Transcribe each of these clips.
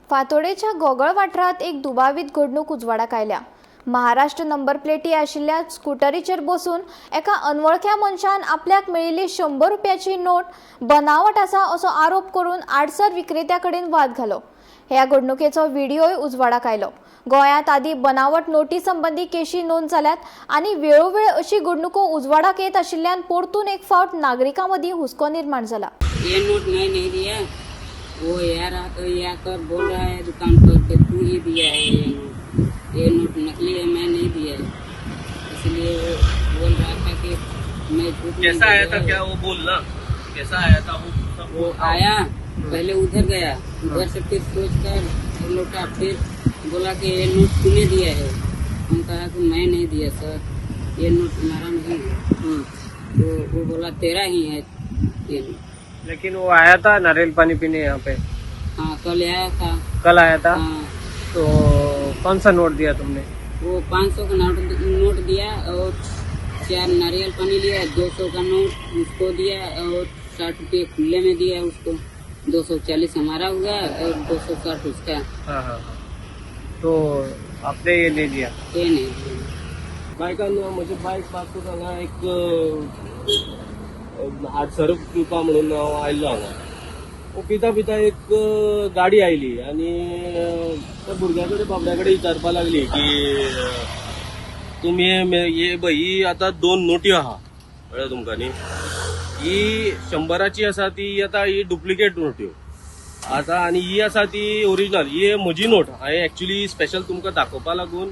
फातोडेच्या गोगळ वाठारांत एक दुबावीत घडणूक उजवाडाक आयल्या. महाराष्ट्र नंबर प्लेटी आशिल्ल्या स्कुटरीचेर बसून एका अनवळख्या मनशान आपल्याक मेळिल्ली 100 रुपयाची नोट बनावट आसा असो आरोप करून आडसर विक्रेत्या कडेन वाद घालो. ह्या घडणुकेचो व्हिडियोय उजवाडाक आयलो. गोंयांत आदीं बनावट नोटी संबंदी केशी नोंद जाल्यात आनी वेळोवेळ अशी घडणुको उजवाडाक येत आशिल्ल्यान परतून एक फावट नागरिकां मदीं हुस्को निर्माण जाला. ये नोट मैं नहीं दिया. वो यार या कर बोल रहा है दुकान पर कि तू ही दिया है ये नोट. ये नोट नकली है, मैं नहीं दिया है. इसलिए वो बोल रहा था कि मैं झूठ नहीं कैसा आया बोल था रहा. क्या वो बोलना, कैसा आया था वो सब? वो आया, पहले उधर गया, उधर से फिर सोच कर लौटा, फिर बोला कि ये नोट तूने दिया है. हम कहा कि मैं नहीं दिया सर, ये नोट तुम्हारा नहीं है. तो वो बोला, तेरा ही है ये नोट. लेकिन वो आया था नारियल पानी पीने यहाँ पे? हाँ, कल आया था. कल आया था? हाँ. तो कौन सा नोट दिया तुमने? वो 500 का नोट नोट दिया और चार नारियल पानी लिया. 200 का नोट उसको दिया और 60 रुपये खुले में दिया उसको. 240 हमारा हुआ और 260 उसका. हाँ हाँ हाँ तो आपने ये ले लिया? ये नहीं दिया. बायकान म्हजे बायक पासून हांगा एक आडसर पिवपा म्हणून हांव आयल्लो. हांगा पिता पिता एक गाडी आयली आनी त्या भुरग्या कडेन, बाबड्या कडेन विचारपा लागली की तुमी हे पळय, ही आतां दोन नोटी आहा, कळ्ळें तुमकां न्ही? ही 100ची आसा ती आतां ही डुप्लिकेट नोट्यो आतां आनी ही आसा ती ओरिजिनल. ही म्हजी नोट. हांवें एक्चुली स्पेशल तुमकां दाखोवपा लागून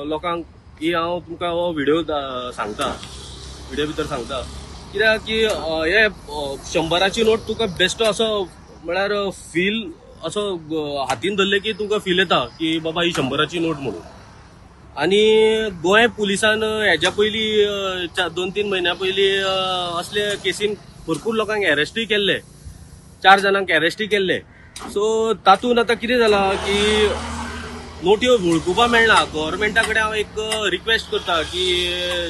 लोकांक की हांव तुमकां हो व्हिडिओ सांगता, व्हिडिओ भितर सांगता, कित्याक की हे 100ची नोट तुका बेश्टो असो म्हळ्यार फील असो हातीन धरले की तुमकां फील येता की बाबा ही 100ची नोट म्हणून. आनी गोंय पुलिसान हेज्या पयलीं 2-3 म्हयन्या पयलीं असले केसीन भरपूर लोकांक अरेस्टूय केल्ले, चार जाणांक अरेस्टूय केल्ले. सो तातूंत आतां कितें जालां की नोट्यो वळखुपा मेळना. गव्हर्मेंटा कडेन हांव एक रिक्वेस्ट करता की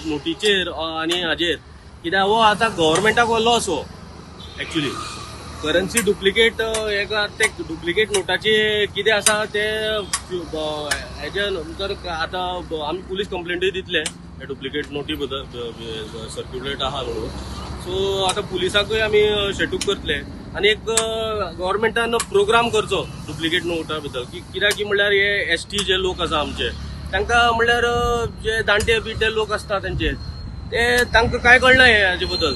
नोटीचेर आनी हाजेर, कित्याक हो आतां गव्हर्मेंटाक हो लॉस हो एक्चुली करन्सी डुप्लिकेट हेका ते डुप्लिकेट नोटाचे कितें आसा ते हेजे नंतर आतां आमी पुलीस कंप्लेंटूय दितले हे डुप्लिकेट नोटी बद्दल सर्क्युलेट आहा म्हणून. सो आतां पुलिसाकूय आमी शेटूक करतले आनी एक गव्हर्मेंटान प्रोग्राम करचो डुप्लिकेट नोटा बद्दल, की कित्याक की म्हणल्यार हे एसटी जे लोक आसा आमचे, तांकां म्हणल्यार जे जाणटे बिणटे लोक आसता तेंचे, ते तांकां कांय कळना हे हाजे बद्दल.